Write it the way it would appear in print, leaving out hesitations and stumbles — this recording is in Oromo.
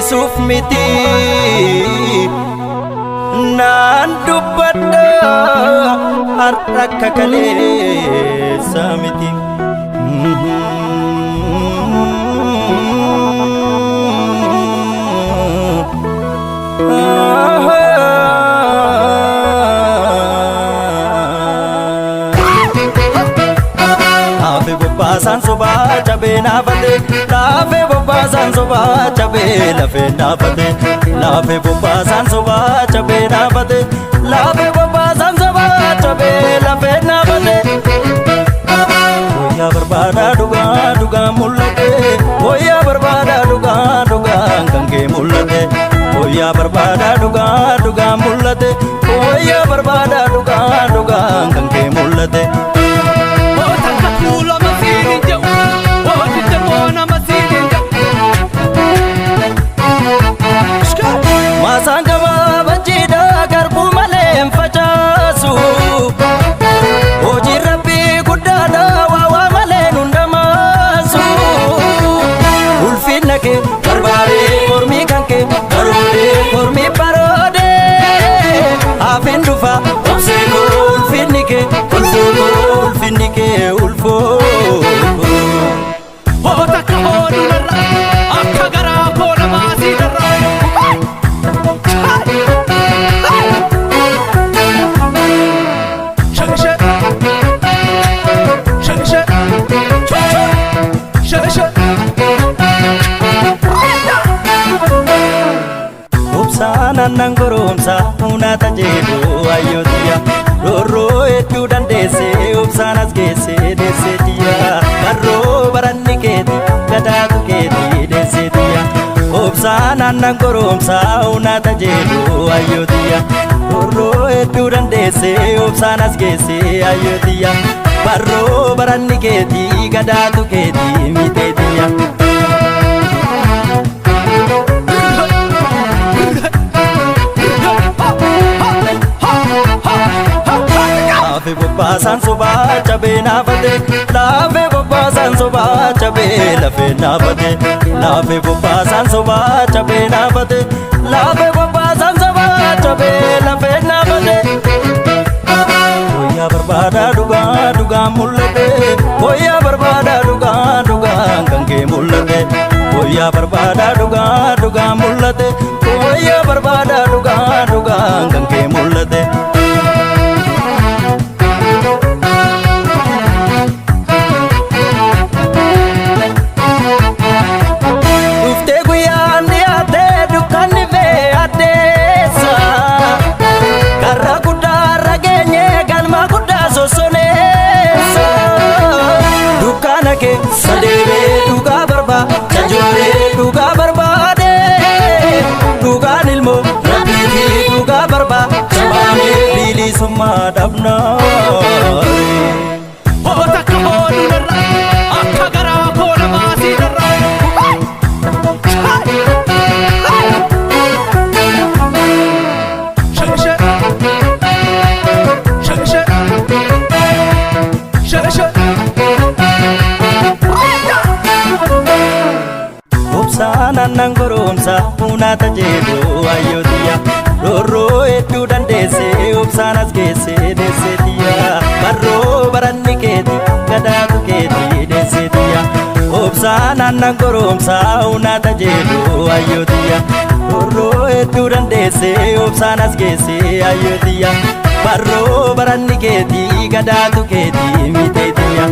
Xiqqeessuuf miti naan dubbadha har'a akka kaleessa miti. Laafe bobbaasaan sobaa cabee naafate, laafe bobbaasaan sobaa cabee lafee naafate, laafe bobbaasaan sobaa cabee naafate, laafe bobbaasaan sobaa cabee lafee naafate. Wayyaa barbaadaa dhugaa dhugaa mul'ate, wayyaa barbaadaa dhugaa dhugaa kan kee mul'ate, wayyaa barbaadaa dhugaa dhugaa mul'ate, wayyaa barbaadaa dhugaa dhugaa kan kee mul'ate. Takka tuulama siin hin jedhu, hojii moona siin hin jedhu. Maasaan gabaabachiidha garbuu malee hin facaasu. Hojiin rabbii guddaadha waa waa malee nun dhamaasu. Ulfinna kee barbaadee mormii kan kee baroodee mormii baroodee hafin dhufa obsee koo ulfinni kee ulfoo koo ulfinni kee ulfoo koo. Takka hooduu narra akka garaa koo namaa sii darra. Obsaan aannan goromsa hunaata jedhu ayyootiya roorroo hedduu dandeesse obsaan as geesse deesseetiya barroo baranni keeti gadaatu keeti deesseetiya obsaan aannan goromsa hunaata jedhu ayyootiya roorroo hedduu dandeesse obsaan as geesse ayyootiya barroo baranni keeti gadaatu keeti miteetiya. Laafe bobbaasaan sobaa cabee naafate, laafe bobbaasaan sobaa cabee lafee naafate, laafe bobbaasaan sobaa cabee naafate, laafe bobbaasaan sobaa cabee lafee naafate. Wayyaa barbaadaa dhugaa dhugaa mul'ate, wayyaa barbaadaa dhugaa dhugaa kan kee mul'ate, wayyaa barbaadaa dhugaa dhugaa mul'ate, wayyaa barbaadaa dhugaa dhugaa kan kee mul'ate. Dhuftee guyyaan dhiyaatee dukkanni fee addeessa. Karra guddaa irra geenye galma guddaa sossoneessa. Dukkana keessa deemee dhugaa barbaada jooree dhugaa barbaade. Dhugaan ilmoo rabbiiti dhugaa barbaada baanee bilisummaa dhabnaa. Takka hooduu narra akka garaa koo namaa sii darra. Obsaan aannan goromsa hunaata jedhu ayyootiya roorroo hedduu dandeesse obsaan as geesse deesseetiya barroo baranni keeti gadaatu keeti deesseetiya obsaan aannan goromsa hunaata jedhu ayyootiya roorroo hedduu dandeesse obsaan as geesse ayyootiya barroo baranni keeti gadaatu keeti miteetiya.